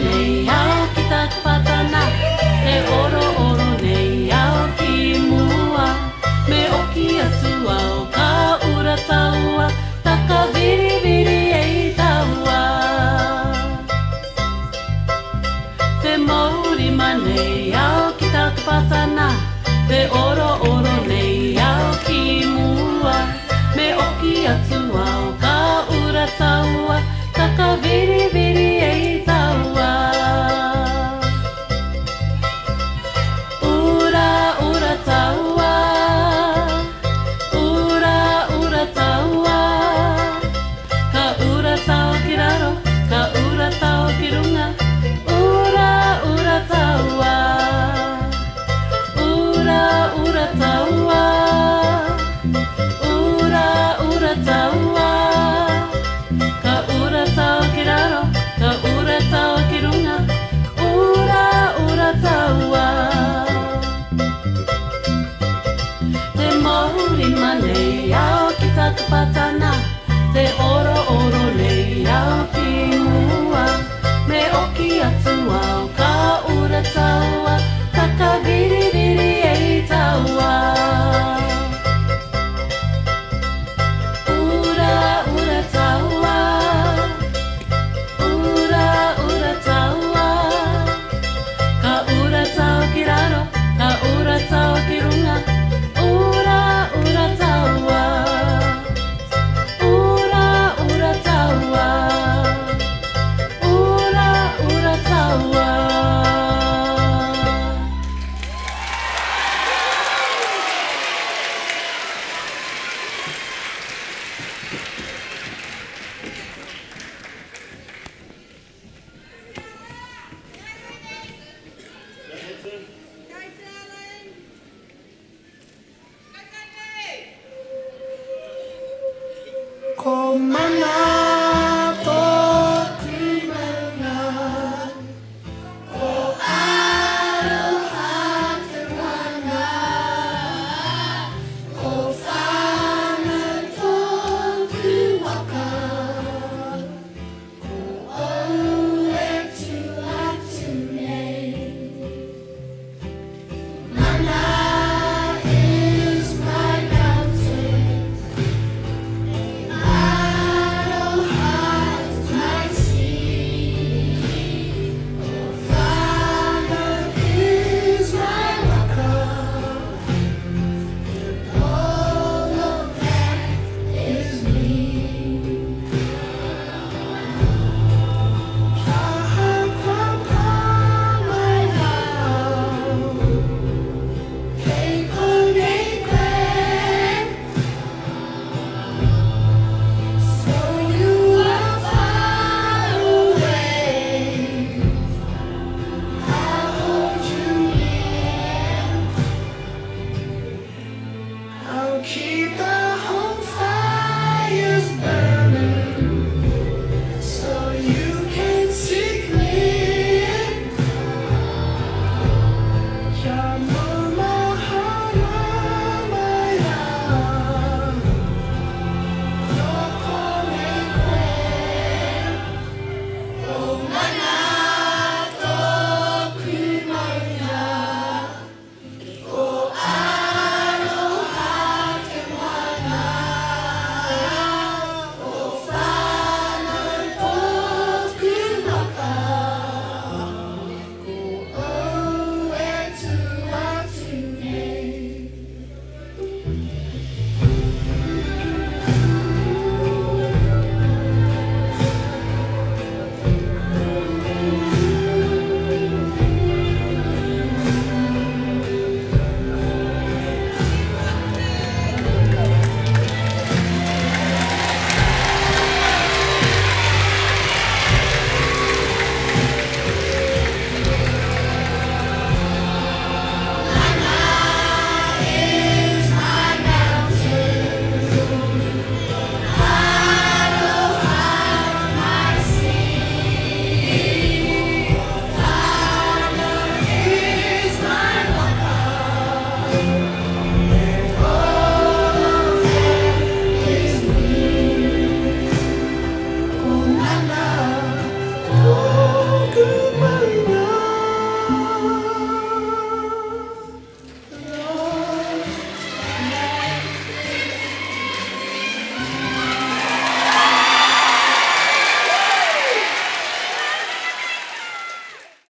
nei au ki taku patana, Te orooro nei au ki mua. Me oki atu au ka ura taua, Taka whiriwhiri ei taua. Te mouri ma nei au ki taku patana, Te orooro nei au ki mua. Me oki atu au ka ura taua, Taka whiriwhiri ei taua. Ura ura taua, Ura ura taua. Ka ura tao ki raro, ka ura tao ki runga, Ura ura taua. Ura ura taua, Ura ura taua. Ka ura tao ki raro, ka ura tao ki runga, Ura ura taua. Te mouri manei au ki taku patana, Te orooro nei au ki mua. Me oki atu au ka ura taua, Taka viriviri ei taua. Ura ura taua, Ura ura taua. Ka ura tao ki raro, ka ura tao ki runga, Ura ura taua. Ura ura taua. Ura ura taua. Ko mana.